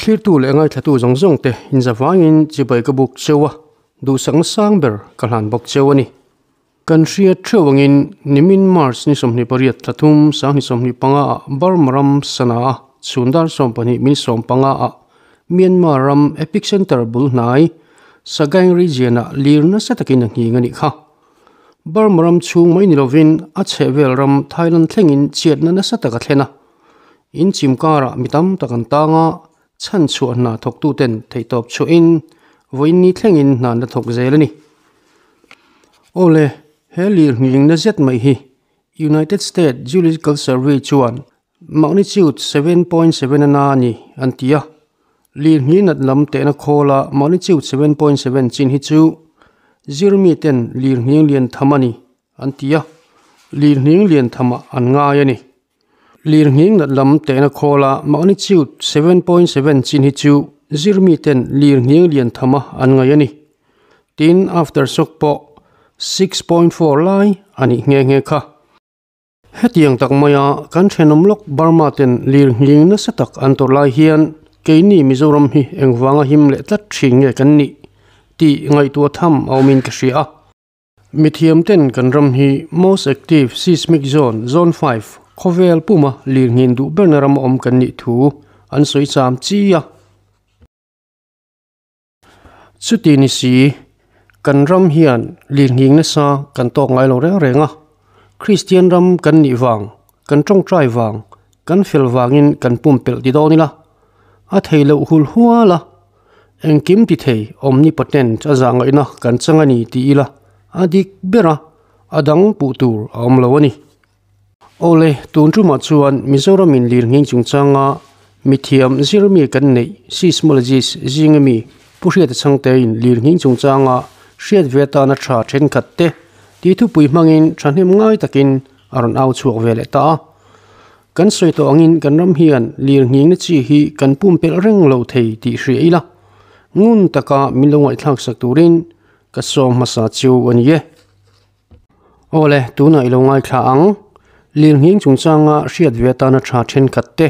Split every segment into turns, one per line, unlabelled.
Thlirtu leh ngaithlatu zawng zawng te inzavangin chibai ka buk cheu a, duhsakna sang ber ka hlan bawk cheu a ni. Kan hriat theuh angin nimin March ni 28 thlathum 2025 ah Burma ram Sana a chhun dar 12 min 15 ah Myanmar ram Epic Center bul hnai Sagaing region ah lir nasa takin a nghing a nih kha. Burma ram chhung mai ni lovin a chhehvel ram Thailand thlengin chhiatna nasa tak a thlen a. In chim karah mi tam tak an tang a, chhan chhuah hna thawktuten theihtawp chhuahin vawiin ni thlengin hna an la thawk zel a ni. Awle, he lir nghing na zet mai hi United States Geological Survey chuan magnitude 7.7 a na a ni an ti a. Lir nghing nat lam tehna khawla magnitude 7.7 chin hi chu zirmi ten lir nghing lian tham a ni an ti a, lir nghing lian thamah an ngai a ni. Lir nghing nat lam tehna khawla magnitude 7.7 chin hi chu zirmi ten lir nghing lian thama an ngai a ni. Tin, aftershock pawh 6.4 lai a nih nghe nghe kha. Hetiang tak maia kan thenawm lawk Burma ten lir nghing nasa tak an tawrh lai hian keini Mizoram hi engvanga him leh tlat thin nge kan nih tih ngaihtuah tham a awmin ka hria a. Mithiam ten kan ram hi Most Active Seismic Zone, Zone 5, khawvel puma lir nghin duh berna ram a awm kan nih thu an sawi cham chi a. Chuti ni si, kan ram hian lir nghing nasa kan tawk ngai lo reng reng a. Kristian ram kan nih vang, kan tawngtai vang, kan fel vangin kan pumpelh ti dawn ila. A thei loh hul hual a. Engkim ti thei omnipotent a zah ngaihna kan chang a ni ti ila a dik ber a, a dang puh tur a awm lo a ni. Awle, tun tumah chuan Mizoram in lirnghing chungchanga mithiam zirmi kan neih seismologist zinga mi Pu Hriata Chhangtein lirnghing chungchanga hriat ve atana tha thenkhat te tih thupui hmangin thahnem ngai takin a rawn au chhuak ve leh ta a. Kan sawi tawh angin kan ram hian lirnghingna chi hi kan pumpelh reng lo thei tih hria ila, ngun taka min lo ngaihthlak sak turin ka sawm hmasa chu a ni e. Awle, tunah i lo ngaithla ang. Lirnghing chungchanga hriat ve atana tha thenkhat te,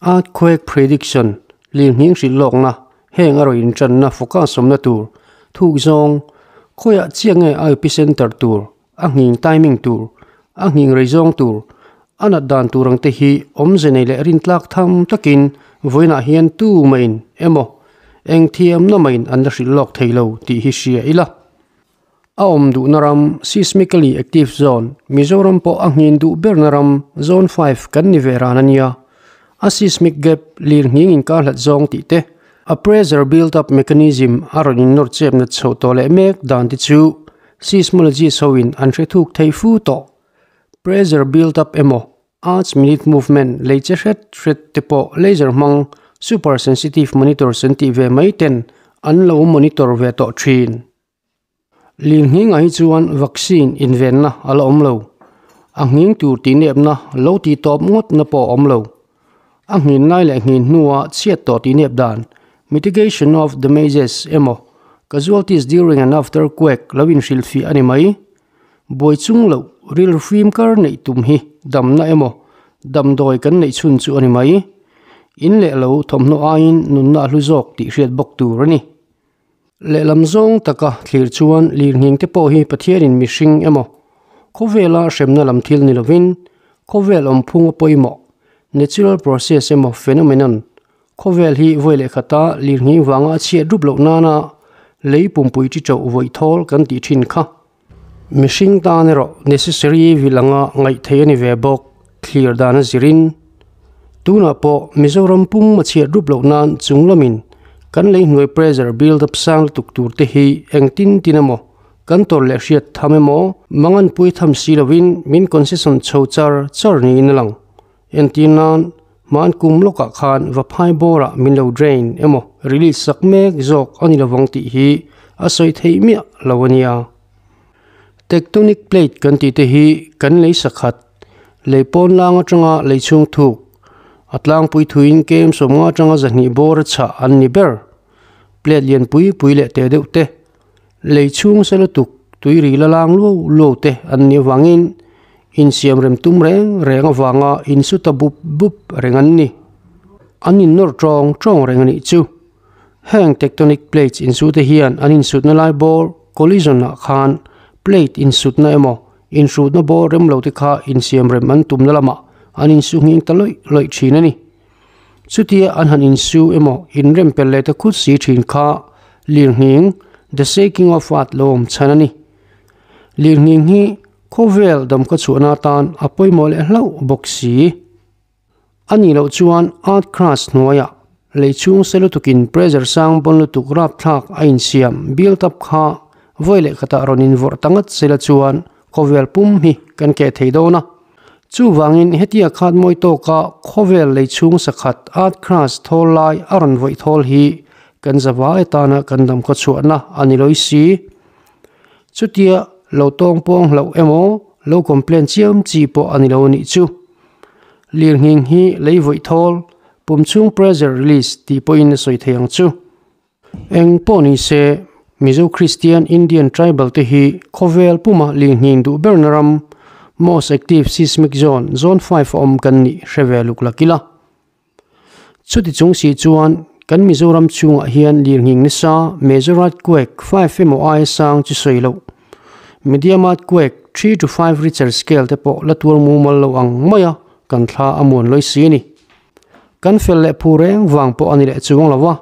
Earthquake prediction, lirnghing hrilh lawkna, heng a rawn intanna focus awmna tur, thuk zawng, khawiah chiah nge a epicenter tur, A nghing timing tur, a nghing rei zawng tur, a nat dan tur ang te hi awmze nei leh rintlak tham takin vawiinah hian tu mahin emaw eng thiamna mahin an la hrilh lawk thei lo tih hi hria ila. A awm duhna ram seismically active zone, Mizoram pawh a nghin duh berna ram zone 5 kan ni ve ran a nia. A seismic gap lir nghing inkar hlat zawng tih te, a pressure build up mechanism a rawn innawr chepna chhoh tawh leh mek dan te chu seismologist hoin an hre thuk thei fu tawh. Pressure build up emaw Earth's minute movement lei che hret hret te pawh laser hmang super sensitive monitors an tih ve mai ten an lo monitor ve tawh thin. Lirnghingah hi chuan vaccine invenna a la awm lo. A nghing tur tihnepna lo tih tawp ngawtna pawh a awm lo. A nghin lai leh nghin hnua chhiat tawh tihnep dan, mitigation of damages, emaw casualties during and after quake lo inhrilhfiah a ni mai. Buai chung loh rilru fim kar neih tum hi damna emaw damdawi kan neih chhun chu a ni mai. In leh lo thawmhnaw aiin nunna a hlu zawk tih hriat bawk tur a ni. Lehlam zawng taka thlir chuan lirnghing te pawh hi Pathianin mihring emaw khawvela hremna lam thil ni lovin khawvel awmphung a pawimawh, natural process emaw phenomenon, khawvel hi vawi leh khata lirnghing vanga a chhiat rup loh nana lei pumpui chi chauh vawi thawl kan tih thin kha. Mihring tan erawh necessary vil anga ngaih theih a ni ve bawk, thlir dan a zirin. Tunah pawh Mizoram pum a chhiat rup loh nan chung lamin kan lei hnuai pressure build up sang lutuk tur te hi engtin tin emaw kan tawrh leh hriat tham emaw manganpui tham si lovin min concession chho char char niin a lang. Entir nan hman kum lawkah khan Vaphai bawrah min lo drain emaw release sak mek zawk a ni lovang tih hi a sawi theih miah lo a nia. Tectonic plate kan tih te hi kan lei sakhat, lei pawn lang atanga lei chhung thuk, a tlangpui thuin kem 50 atanga 200 bawr a chhah an ni ber. Plate lian pui pui leh teh deuh te, lei chhung se lutuk tui ri la lang luau luau te an nih avangin insiam rem tum reng reng avanga insuta bup bup reng an ni. an innawr tawng tawng reng a nih chu. Heng tectonic plates insute hian an insutna lai bawr collision ah khan plate insutna emaw inhrutna bawr rem lo te kha insiam rem an tumna lamah an insu nghing ta lawih lawih thin a ni. Chutia an han insu emaw inrem pel leh ta khut si thin kha lirnghing the shaking of earth lo awm chhan a ni. Lirnghing hi khawvel damkhaw chhuahna atan a pawimawh leh hlauh bawk si. A nih loh chuan earth crust hnuaiah lei chhung se lutukin pressure sang bawn lutuk rapthlak a insiam build up kha vawi leh khatah rawn invawrh ta ngat sela chuan khawvel pum hi kan keh thei dawn a. Chuvangin hetia khat mawi tawka khawvel lei chhung sakhat earth crust thawl lai a rawn vawih thawl hi kan zavai atana kan damkhaw chhuahna a ni lawi si. Chutia lo tawng pawng hlauh emaw lo complain chiam chi pawh a ni lo a nih chu. Lirnghing hi lei vawih thawl, pum chhung pressure release tih pawhin a sawi thei ang chu. Eng pawh ni se, Mizo Kristian Indian tribal te hi khawvel puma lirnghing duh berna ram, most active seismic zone, zone 5 a awm kan nih hre ve luk lak ila. Chuti chung si chuan kan Mizoram chhungah hian lirnghing nasa major earthquake 5 emaw aia sang chu sawi loh, medium earthquake 3 to 5 Richter scale te pawh la tuar mumal lo ang maia kan thla a muan lawi si a ni. Kan fel leh phu reng vang pawh a ni leh chuang lo a,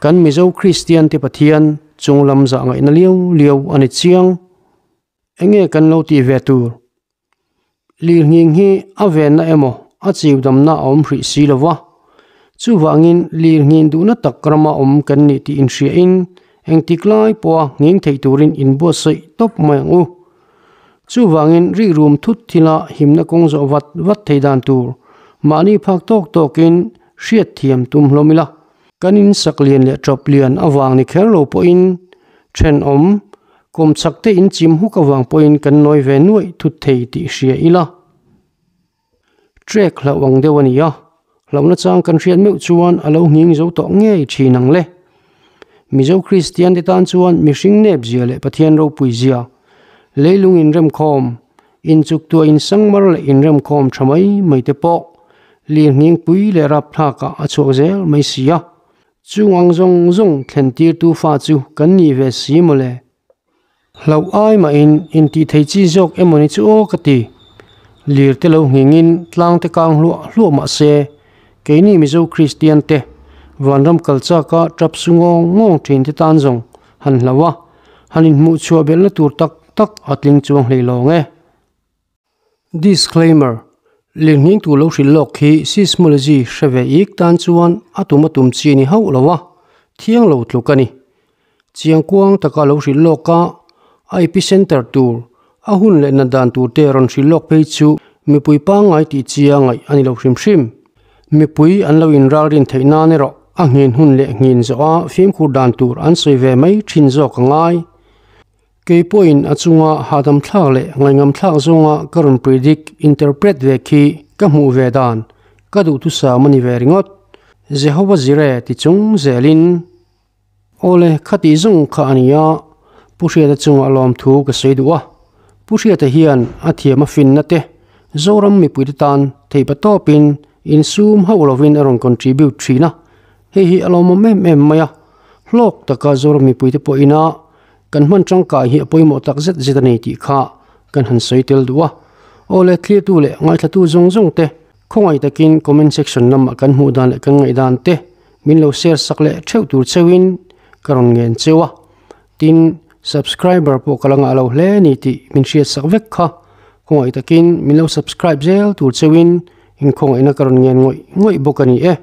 kan Mizo Kristian te Pathian chung lam zah ngaihna liau liau a ni chiang. Enge kan lo tih ve tur? Lirnghing hi a venna emaw a chiu damna a awm hrih si lo va, chuvangin lirnghing duhna tak rama awm kan nih tih inhriain engtik lai pawha nghing thei turin inbuatsaih tawp mai ang u. Chuvangin rikrum thut thila himna kawng zawh vat vat thei dan tur mahni phak tawk tawkin hriat thiam tum hlawm ila. Kan insak lian leh tawp lian avang ni kher lo pawhin thenawm Kum chak te in chim huk avang pawhin kan nawi ve nuaih thut thei tih hria ila. Trek hlauh ang deuh a ni a, hlauhna chang kan hriat meuh chuan a lo nghing zo tawh ngei thin ang le. Mizo Kristian te tan chuan mihring nep zia leh Pathian ropui zia, leilung inremkhawm, inchuktuah insangmar leh inremkhawm tha mai mai te pawh lirnghing pui leh rapthlakah a chhuak zel mai si a. Chung ang zawng zawng thlen tirtu fa chu kan nih ve si mawle. Hlauh ai mahin intih thei chi zawk emawni chu aw ka ti. Lir te lo nghingin tlang te kang hluah hluah mah se, keini Mizo Kristian te vanram kal chaka tap su ngawng ngawng thin te tan zawng han hlauh a, han inhmuh chhuah belhna tur tak tak a tling chuang hlei lawng e. Disclaimer, Lirnghing tu lo hrilh lawk khi seismology hre ve ik tan chuan a tum a tum chi a ni hauh lo a, thiang lo tluk a ni. Chiang kuang taka lo hrilh lawk a, a epicenter tur, a hun leh nat dan tur te rawn hrilh lawk phei chu mipui pangngai tih chia ngaih a ni lo hrim hrim. Mipui an lo inralrin theih nan erawh a nghin hun leh nghin zawh a fimkhur dan tur an sawi ve mai thin zawk a ngai. Kei pawhin a chunga hahdam thlak leh ngaihngam thlak zawnga ka rawn predict, interpret ve khi ka hmuh ve dan, ka duhthusam a ni ve ringawt. Jehovah Jireh ti chung zelin, Awle, khatih zawng kha a ni a, Pu Hriata chunga lawmthu ka sawi duh a. Pu Hriata hian a thiam a finna te Zoram mipuite tan theihpa tawpin insum hauh lovin a rawn contribute thin a, hei hi a lawmawm em em mai a, hlawk taka Zoram mipuite pawhin a Kan hman tangkai hi a pawimawh tak zet zet a ni tih kha kan han sawi tel duh a. Aw le thlirtu leh ngaithlatu zawng zawng te khawngaih takin comment section lamah kan hmuh dan leh kan ngaihdan te min lo share sak leh theuh tur cheuhin ka rawn ngen cheu a. Tin, subscriber pawh ka la ngah lo hle ni tih min hriat sak vek kha khawngaih takin min lo subscribe zel tur cheuhin inkhawngaihna ka rawn ngen ngawih ngawih bawk a ni e.